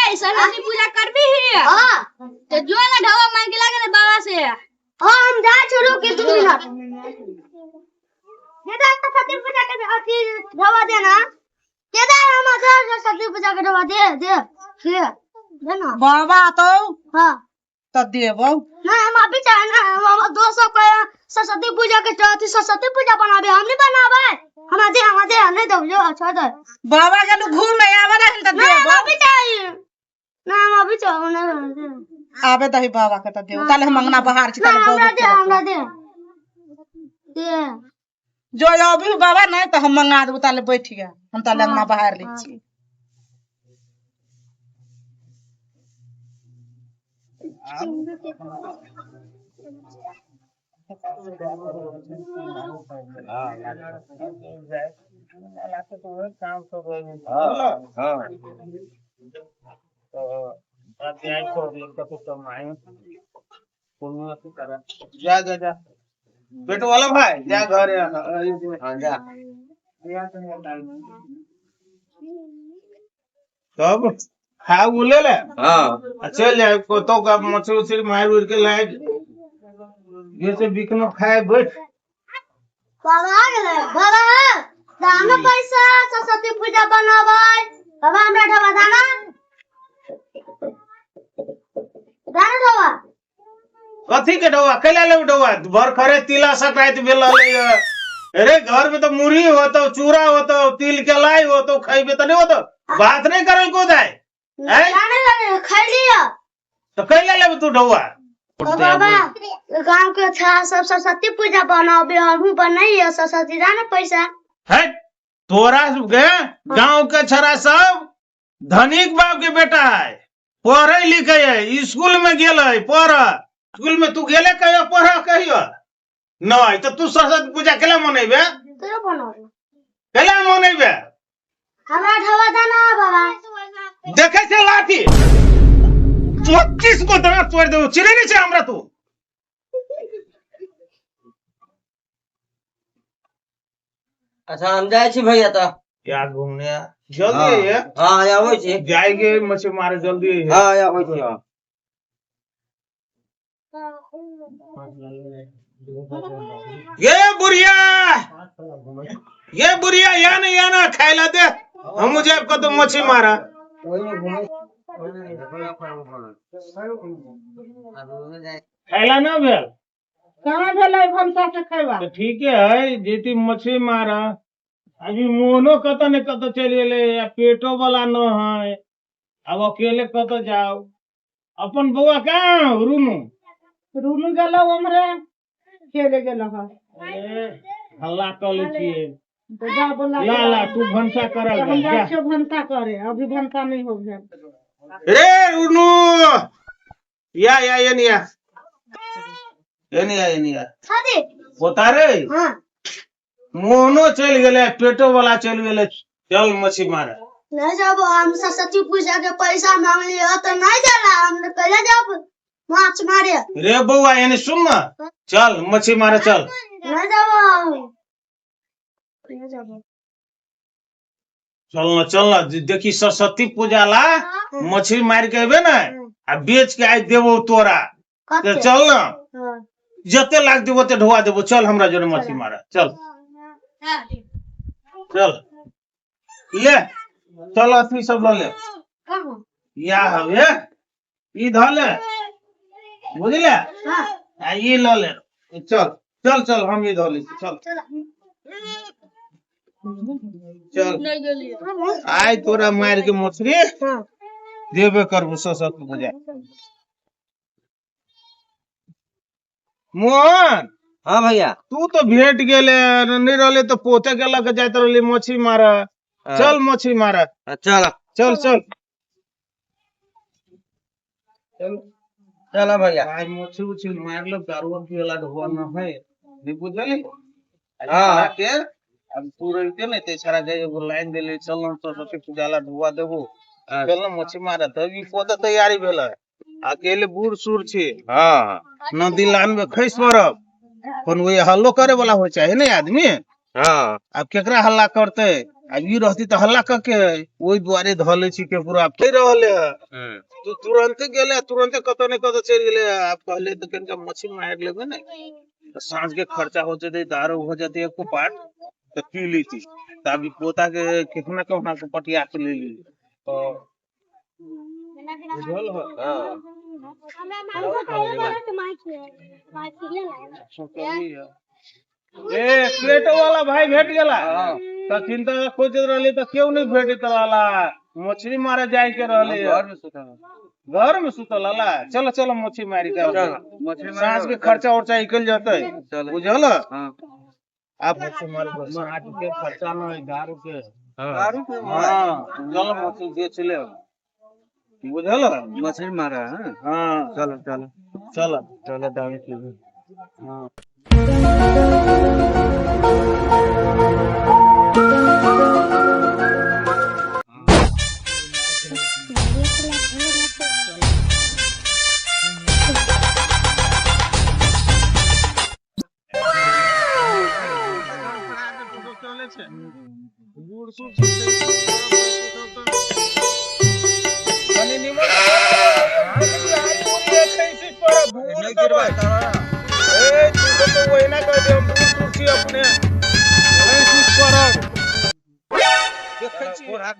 रे सरस्वती पूजा करबी ही? हाँ। तो जो ना ढवा मांग के लागे बाबा से। हाँ, हम जा छोड़ो के 2 मिनट। दादा, सरस्वती पूजा के अथी ढवा देना। दादा, हम सरस्वती पूजा के ढवा दे दे दे देना। बाबा तो हाँ। तो देबो। नहीं, हम अभी चाहे ना, हम 200 के सरस्वती पूजा के अथी सरस्वती पूजा बनाबे, हम नहीं बनाबे। हमरा दे, हमरा दे, नहीं दो जो अच्छा दे। बाबा गेलु घूमे, आवे रहन त नहीं, हम देबो। अभी चाहिए ना, हम अभी चाहे नहीं। आबे दही बाबा के त देबो, ताले हम अंगना बाहर छी। ना। ताले हमरा बौआ दे, हमरा दे दे। जो अभी बाबा नहीं तो हम मंगा देबो, ताले बैठ गया, हम ताले अंगना बाहर लै छी। जा जा जा बेटो वाला भाई, जा घर। हाँ, जा। तब खा उ ले ले। हाँ। आ चल जाए कतो का मछली उछली मार उर के लाए, जैसे बिकनो खाए बैठ। बाबा आ गेलै। बाबा, दाना पैसा, सरस्वती पूजा बनाबै। बाबा, हमरा ढवा दाना, दाना ढवा। कथी के डौआ? कैला लेब डौआ? भर खरे तिला संक्रांति भेल रहलै है। अरे, घर में तो मुरही होतो, चूड़ा होतो, तिल के लाई होतो, खैबे तो नहीं होतो? बात नहीं करे को जाए हैं? दाना दाना खाइ लिअ। तो कैला लेब तू डौआ? ओ बाबा, गांव के छा सब सरस्वती पूजा बनाबे, हमहूँ बनैया सरस्वती, दाना पैसा। है तोरा सबके गांव के छड़ा सब धनिक बाप के बेटा है, पढ़े लिखे है, स्कूल में गेल है पढ़। स्कूल में तू गेले कहियो पढ़? कहियो नहीं। तो तू सरस्वती पूजा केला मनेबे? तोरो बनाबे। केला मनेबे? हमरा ढवा दाना बाबा। देखे छै लाठी, 25 गो दांत तोड़ देबो। चिन्है नहीं छै हमरा तू? अच्छा, हम जाइ छी भैया तऽ। यार, घूमने आ। जल्दी आइए। हाँ, आबै छी। जाएंगे मछली मारे, जल्दी आइए। हाँ, आबै छी, हाँ। ये बुढ़िया, ये बुढ़िया, या ना, या ना, खाइला दे, हमू जाब कतो मछली मारा। खाइला ना भेल? कहाँ भेलै भनसा से खैबा? तऽ ठीके है, जेती मछली मारा। अभी मोनो कतऽ ने कतऽ चलि गेलै आ पेटो वाला न है, आब अकेले कतऽ जाउ? अपन बौआ कहाँ हौ, रुनू? रुनू गेलौ उम्हरे खेले गेलौ हँ। ए, हल्ला कऽ लै छियै। तो जा बोला। ला ला, तू भनसा कर। हम जा। जाइ छियौ भनसा करे, अभी भनसा नहीं हो भेल। रे रुनू, या या, ये नहीं आ, ये नहीं आ, ये नहीं आ। छादी। पोता रे। हाँ। मोहनो चलि गेलै, पेटो वाला चलि गेलै, चल मछली मारे। नहीं जब हम सरस्वती पूजा के पैसा मांग लियो तो नहीं जाला, हम कैला जब माछ मारे। रे बौआ, यानी सुन ना, चल मछली मारे चल। नहीं जब हम नहीं जब। चल ना, चल ना, देखी सरस्वती पूजा ला मछली मार के एबे ना आ बेच के आइ देबो तोरा। तो कते? चल ना। हाँ। जते लाग देबो ओते ढोआ देबो। चल हमरा जोरे मछली मारे चल। चल ले, चल अथी सब ल ले। कहाँ? या हवे, ई धऽ ले, बुझले? हाँ। आ ई ल ले, चल चल चल, हम ई धऽ लै छी, चल। चल। चल। नहीं गेलियै। आइ तोरा मारि के मछली हाँ। देबे करबो सरस्वती पूजा। मोहन। हाँ भैया। तू तो भेट गेले, नहीं रहले तो पोते के लग जाइत रहली मछली मारे। चल मछली मारे। चल। चल चल चल। चल भैया। आइ मछली उछली मारलो, दारुआ पियला ढोआ न है, नहीं बुझली? हाँ। के अब तू रहिते ने ते छड़ा जाय एगो लाइन देले, चल न सरस्वती पूजा ला ढोआ देबो। चल न मछली मारे। तब ई पोता तैयारी भेल है, अकेले बूढ़ सूढ़ छी। हाँ। नदी लान में खसि पड़ब, कोन वही हल्लो करे वाला हो चाहे ने आदमी। हाँ। आब केकरा हल्ला करते? आब ई रहती तऽ हल्ला कऽ के ओहि दुआरे धऽ लै छी केकरो। आब कहि रहले है तू तुरंते गेले, तुरंते कतौ ने कतौ चलि गेले। आब कहले तऽ कनिका मछली मारि लेबै ने तऽ साँझ के खर्चा हो जेतै, दारू हो जेतै एको पाट तऽ पी लेती। तऽ अभी पोता के केहुना केहुना के पटिया के ले ली। बुझल हो? ए पेटो वाला भाई भेट गेला तऽ चिंता खोजैत रहली तऽ केओ नहीं भेटैत रहला। मछली मारे जाय के रहले, घर में सुतल, घर में सुतल रहला। चलो चलो मछली मारी के मछली साँझ के खर्चा उर्चा निकल जतै, बुझल? हाँ। आप मछली मारे साँझ के खर्चा नहीं, दारू के। दारू के। हाँ चलो मछली बेच ले, बुझल? मछली मारा है। हाँ चलो चलो चलो चलो दारू पीबे। हाँ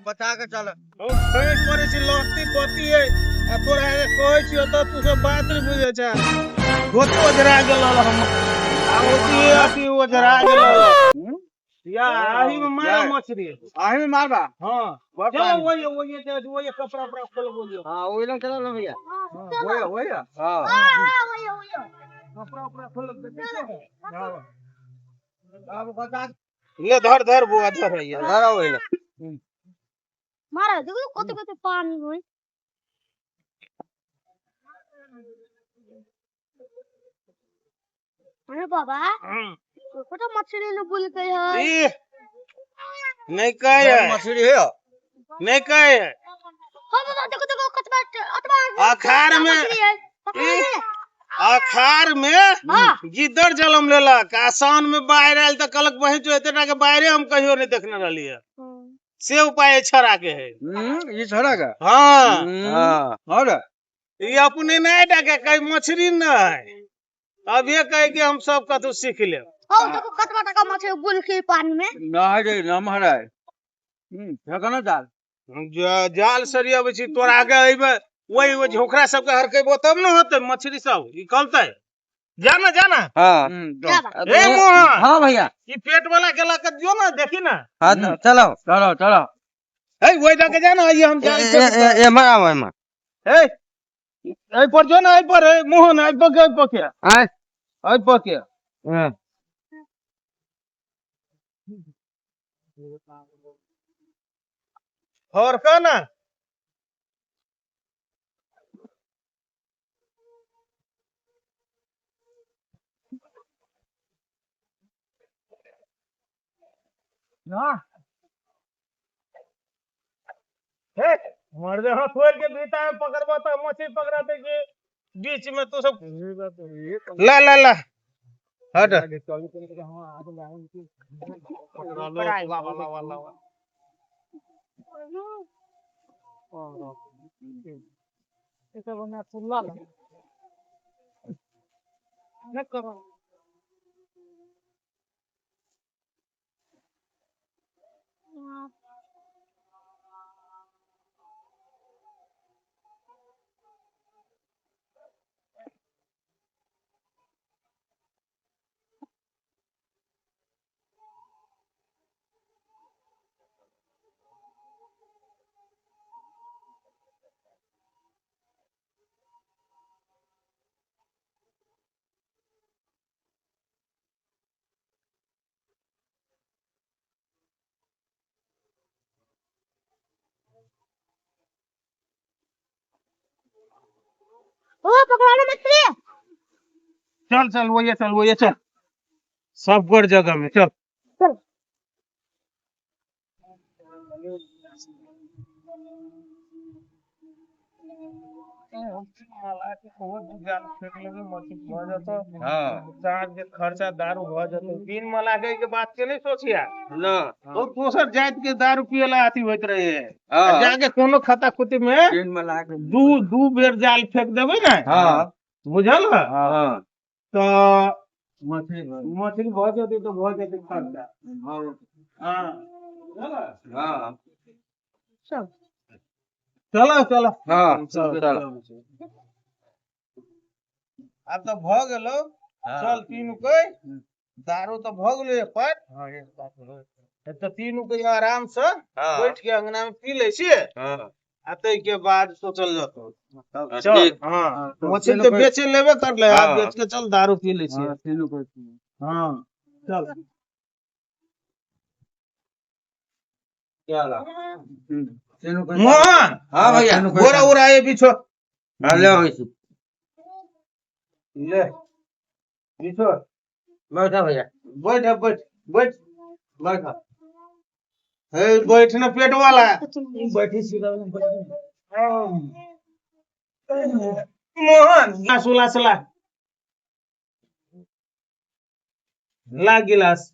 बचा के चल। मछली आही में मारबा। हाँ चलो वही वही वही कपड़ा उपड़ा खोल बोलियो। हाँ वही लंग चलो ना भैया, वही वही। हाँ कपड़ा उपड़ा खोल। अब बचा ले धर धर बुआ धर है। धरा वही लंग। मारा देखो कते कते पानी होई। अरे बाबा कत मछली ने बुल गई है। ई नहीं कहे है, मछली है नहीं कहे है। हां बाबा देखो देखो कतबा अतबा अखाड़ में मछली है। पकड़ ले। अखाड़ में गिद्दड़ जलम लेलक, आसान में बाढ़ि आयल तऽ कहलक बहिन जो एतेटा के बाढ़ि हम कहियो नहीं देखने रहली है। से उपाय छड़ा के है। ये छड़ा का। हाँ हाँ और ये अपने नहीं डाके कहीं मछली न है। अब ये कहे कि हम सब कतौ सीख लेब। हां देखो कतबा टका मछली बुल के पानी में ना है ना मरा है। फेंको जाल। जाल सरियाबै छी तोरा आगे अइबे वही वो झोकरा सबके हरकेबो तब न होतै मछली सब निकलतै। जाना जाना। हाँ ए मोहन। हाँ भैया ई पेट वाला के लके दियो ना, देखी ना। हाँ चलो चलो चलो। ए वही जाके जाना, ये हम जाल ए ए मार आवे मार। ए ए पर जो ना, ए पर ए मोहन ए पर के ए पर के आय ए पर के। हां और का ना ना हे मर्दे हाथ खोल के भीतर में पकड़बो तो मछली पकड़ाते कि बीच में तो सब ला ला ला हट। ओ पकड़ा ले मछली। चल चल वो ये चल वो ये चल सब गोर जगह में चल चल। हाँ। साँझ के खर्चा दारू भऽ जेतै, दिन मला के बात के नहीं सोचिया। ना। ओ दोसर जाति के दारू पिए ला अथी होइत रहे। हाँ। जाके कोनो खाता खुती में दिन मला के दू दू बेर जाल फेंक देबै ने। हाँ। बुझल? हाँ। तऽ मछली मछली भऽ जेतै तऽ भऽ जेतै खर्चा। हाँ। हाँ, बुझल? हाँ। चलो चलो। हाँ, चलो। आब तऽ भऽ गेलौ। चल तीनू के दारू तऽ भऽ गेलै एक पाट। तऽ तीनू के आराम से बैठ के अंगना में पी लै छियै। हाँ। आ ताहि के बाद सोचल जेतौ। चल। ठीक। हाँ, मछली तऽ बेचे लेबे करले, आब हाँ। बेच के चल दारू पी लै छियै। हाँ, चल। चलो। मोहन। हाँ भैया। बोरा उरा ये बिछो। हाँ, ले आबै छी। ले बिछो। बैठा भैया। बैठ बैठ बैठ। बैठा। हे बैठ न पेट वाला। बैठी छी। मोहन, गिलास उलास ला, ला गिलास।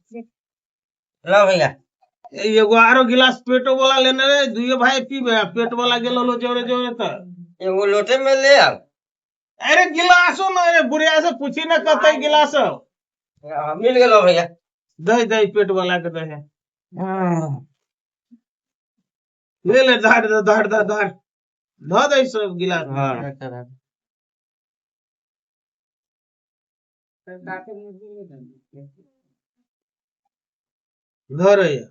ला भैया। एगो आरो गिलास पेटो वाला लेने रे, दुइयो भाई पीबे, पेट वाला गेलो लो जोरे जोरे त। एगो लोटे में ले आउ। अरे गिलासो न रे, बुढ़िया से पूछी न कतै गिलास। हाँ, मिल गेलो भैया। दे दे पेट वाला के दे। हाँ। ले ले, धार दे धार दे धार धऽ दे सब गिलास। हाँ। धर ये।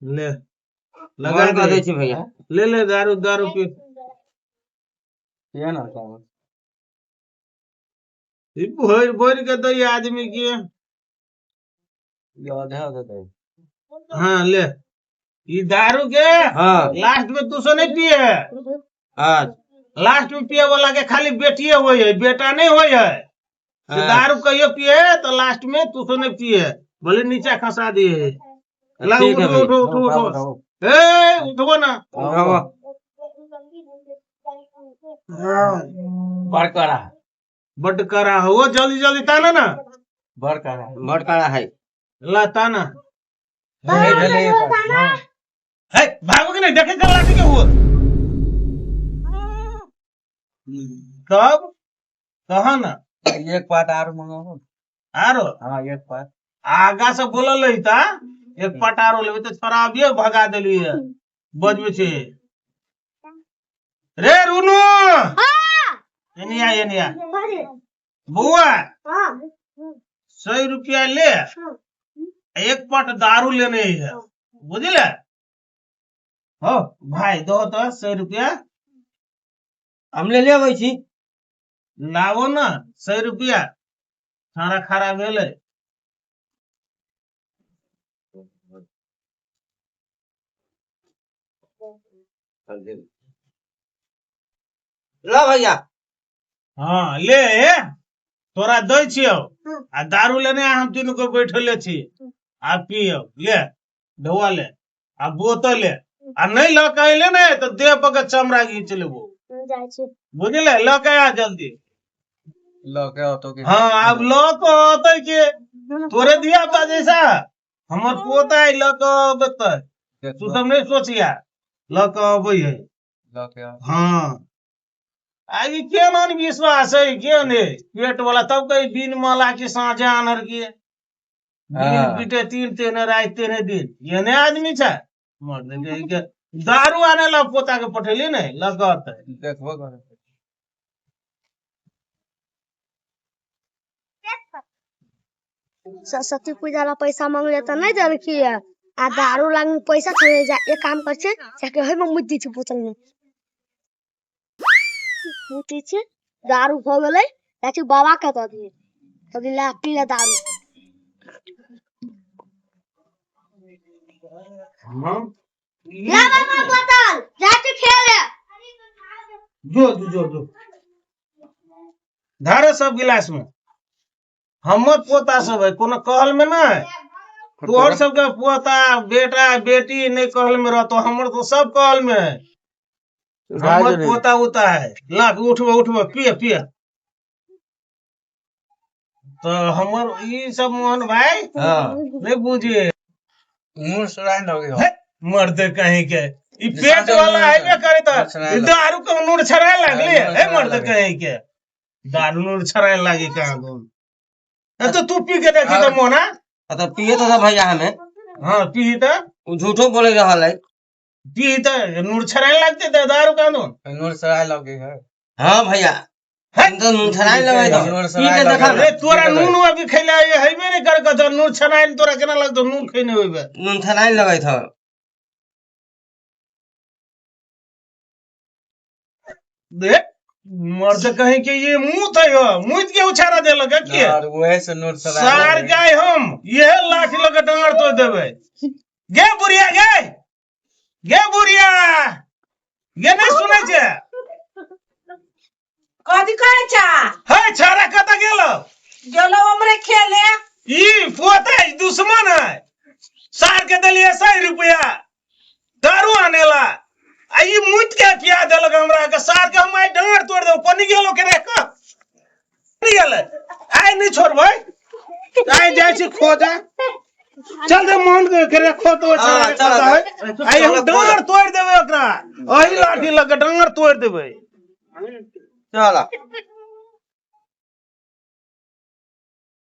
ले लगा बंद कऽ दे। दै छी भैया। ले ले दारू दारू पी। ये ना। ई भरि भरि के दै आदमी के। हाँ, ले ई दारू के। हाँ। लास्ट में तू सो नहीं पिए। हाँ। लास्ट में पिए वाला के खाली बेटिए होय है, बेटा नहीं होय है। से हाँ। दारू कहियो पिए तो लास्ट में तू सो नहीं पिए, भले नीचा खसा दिए। ला। ठीक है उठो। भैया। उठो उठो उठो, ए उठबो ना। उठाओ। बड़कड़ा। बड करा हो, जल्दी जल्दी ताना ना। बड़कड़ा बड़कड़ा है। ला ताना। हाँ। है भागो कि नहीं देखे चल लाठी के हुआ तब कहा ना। एक पाट आर मंगाओ। आरो? हाँ, एक पाट। आगा से बोलल रही ता एक पट आरो लेबे तो छोरा अभिये भगा देलिए बजबे छे रे रुनु। एनिया एनिया बउआ। 100 रुपया ले, एक पट दारू लेने है, बुझले हो भाई? दो तो 100 रुपया। हम ले लेबै छी। लाबो ना 100 रुपया, खाना खराब भेलै। ला भैया। हाँ, ले तोरा दै छियौ आ दारू लेने आ, हम तीनू को बैठले छी आ पियौ। ले ढौआ ले आ बोतल ले, आ नहीं लऽ के अयले ने तऽ देह पर के चमड़ा घींच लेबो। जाइ छी। बुझले? लऽ के आ जल्दी। लऽ के औतो के? हाँ, आब लऽ के अतै के तोरे धिया पुता जैसा हमर पोता है, लऽ के अबतै। तू सब नहीं सोचिया, लऽ के अबै है। लऽ के आओ। हाँ, आ ई केना ने विश्वास है के ने पेट वाला तब कही बिन मला के साँझे आनर के दिन हाँ। पीटे तीन तेने राति तेने दिन एने आदमी छै मर्द के ई के दारू आने ला पोता के पठेली ने, लऽ के अतै। देखबो करे। सरस्वती पूजा ला पैसा मांगले तऽ नहि देलखिन आ दारू लाग पैसा थोड़े जा। एक काम कर छै, जाके ओहिमे मुति दै छै, बोतल में मुति छै, दारू भऽ गेलै। जाइ छी बाबा के दऽ दियै, तब ला पी ले दारू। हाँ। ला बाबा बोतल, जाइ छी खेले। जो जो जो जो धारो सब गिलास में। हमर पोता सब है कोनो कहल में नहीं। तोहर सबके पोता बेटा बेटी नहीं कहल में रहतो, हमर तो सब कहल में है। हमर पोता उता है। लाख उठबो उठबो पिए पिए। तो हमर ई सब मोहन भाई हाँ नहीं बुझे। मुंह सराय लगे हो। मर्द कहीं के ई निशान पेट से वाला नूर हेबे करे नूर त छड़ाए ई लगे। दारू के नूर छड़ाए लागली। हाँ, नूर हे छड़ाए मर्द लगे। कहीं के दारू नूर छड़ाए लागी कहाँ गो। ए तो तू पी के देखी त हाँ। मोना। आ तो पिए तो था भैया हमें। हाँ पी त। उ झूठो बोले रहल है। पी त नूर छड़ाए लगते त दारू का नूर। नूर सराय लगे है। हाँ भैया है? हम तो नून छड़ाए लगे तो नूर पी सराय के लगे। देखा ना। अरे तोरा नून अभी खैले हेबे नहीं कर के नूर छड़ाए तोरा केना लगतो नून खैने होइबे। नून छड़ाए लगे था। देख मर्द कहीं के ये मुंह थे हो मुंह के उछारा देलक के और वही से नूर सराय सार लगे। गाय हम ये लाठी लगे डांगर तो देबै। गे बुढ़िया गे, गे बुढ़िया गे नहीं सुनै छै। कथी कहै छा? हे छाड़ा कतऽ गेलो? गेलो हमरे खेले। ई पोता ई दुश्मन है। सार के देलिए 100 रुपया दारू आनेला आ ई मुइत के पिया देलक हमरा के। सार के हम आइ डांगर तोड़ देब। पनी गेलो के रे कह पनी गेलै। आइ नहीं छोड़बै, आइ जाइ छी खोजा। चल दे मोहन के के रे खो तो हाँ, छाड़ा के चल, कतऽ है। आइ हम डांगर तोड़ देबै ओकरा, एही लाठी लऽ के डांगर तोड़ देबै। चल।